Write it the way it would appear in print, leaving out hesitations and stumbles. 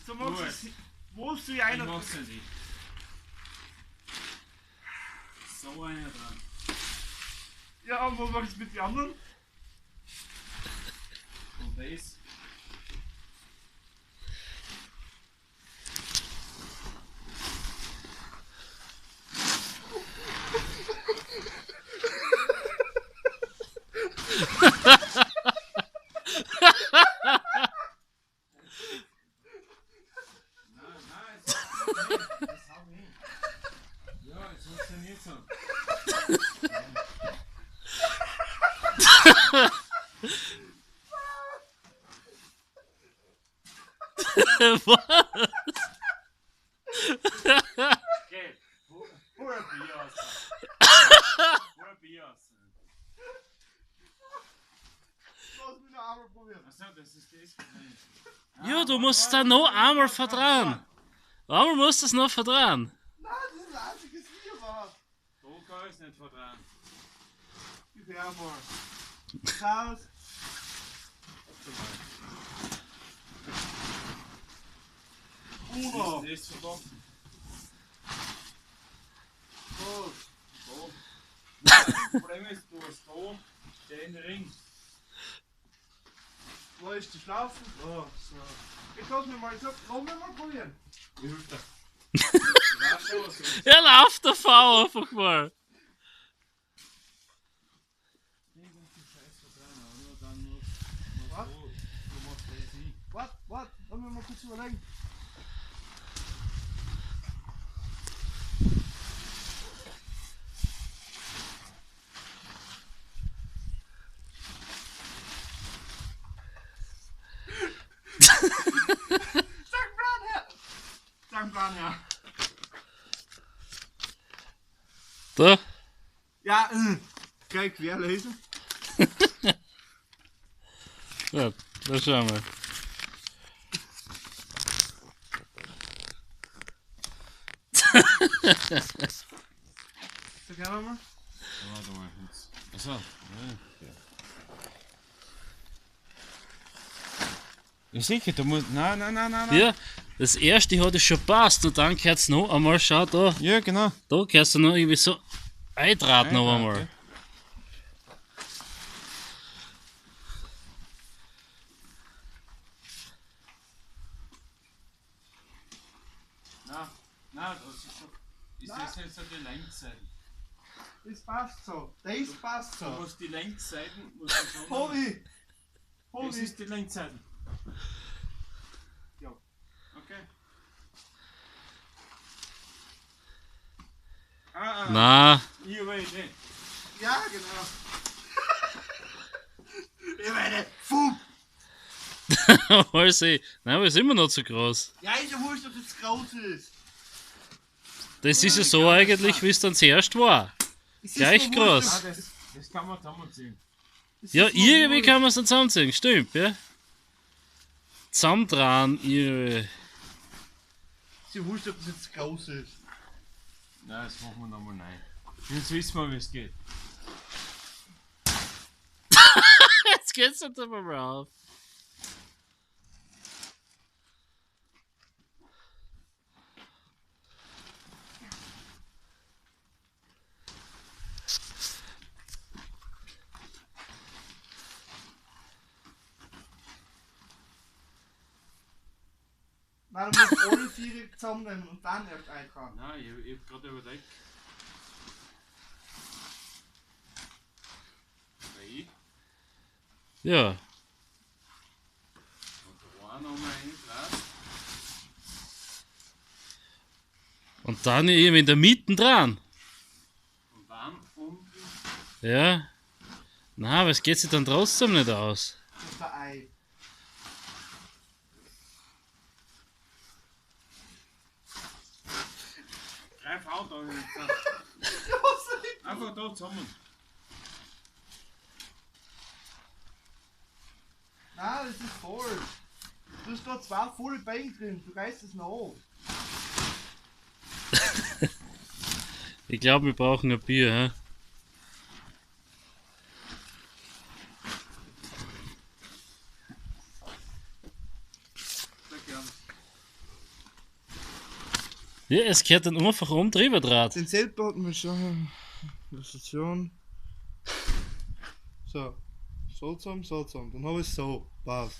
So machst du es. Wo soll ich einer? Ich mach's nicht. So einer dran. Ja, und was machst du mit den anderen? Und das? Nein, das hab ich. Ja, es funktioniert so. Was? Okay, hol ein Bier aus. Hol ein Bier aus. Lass mich noch einmal probieren. Achso, das ist das. Ja, du musst da noch einmal verdrehen. Einmal musst du es noch verdrehen. Nein, das ist das einzige Bier war. Da kann ich es nicht verdrehen. Gib her mal. Klaus. Uno. Das ist verdammt. Dos. Da. Das Problem ist, du hast da den Ring. Wo ist die Schlaufe? Oh, so. Ich lass mich mal, ich sag, lass mich mal probieren. Wie hilft das? Ich weiß schon, was du willst. Er läuft davor einfach mal. Den ganzen Scheiß verdrehen, aber nur dann musst Was? du machst das hin. Warte, warte, lass mich mal kurz überlegen. Sag Plan her! Sag Plan her! Da. Ja, gleich querlesen. Ja, da schauen wir. Sag her nochmal. Ja, warte mal. Jetzt. Achso. Ja, ja. Sicher, du musst. Nein, nein, nein, nein. Ja, das erste hat es schon passt und dann gehört es noch einmal, schau da. Ja, genau. Da gehört es noch irgendwie so eindraht noch einmal. Ja. Nein, nein, das ist doch. Ist das jetzt so die Längsseiten? Das passt so. Das passt Du so. musst die Längsseiten. Musst du schon. Hobby! Das Hobby! ist die Längsseiten. Ja. Okay. Ah, ah. Na, Ich habe eine Idee. Ja, genau. Ich meine, Fum! alles eh. Nein, aber ist immer noch zu groß. Ja, ist ja wurscht, ob das groß ist. Das ist ja so eigentlich, wie es dann zuerst war. Es ist Gleich mir wurscht, groß. Ah, das kann man zusammenziehen. es Ja, ist mir irgendwie wurscht. kann man es dann zusammenziehen, stimmt, ja. Zusammendrehen, irgendwie. Ist ja wurscht, ob das jetzt groß ist. Nein, das machen wir nochmal neu. Jetzt wissen wir, wie es geht. Jetzt geht's nicht einmal auf. Nein, du musst alle vier zusammennehmen und dann erst eintragen. Nein, ich hab gerade überlegt. Weil ich Ja, und da nochmal eindreht. und dann irgendwie in der Mitte dran. Und dann unten. Ja. Na, aber es geht sich dann trotzdem nicht aus. Das ist der Ei. Greif an da jetzt. Einfach da zusammen. Nein, das ist voll. Du hast da zwei volle Beine drin, du reißt es noch an. Ich glaube, wir brauchen ein Bier, hä? Sehr gern. Ja, es gehört dann einfach um drüber draht. Den selber hatten wir schon. Station. So. So zusammen, so zusammen. Dann habe ich so. Passt.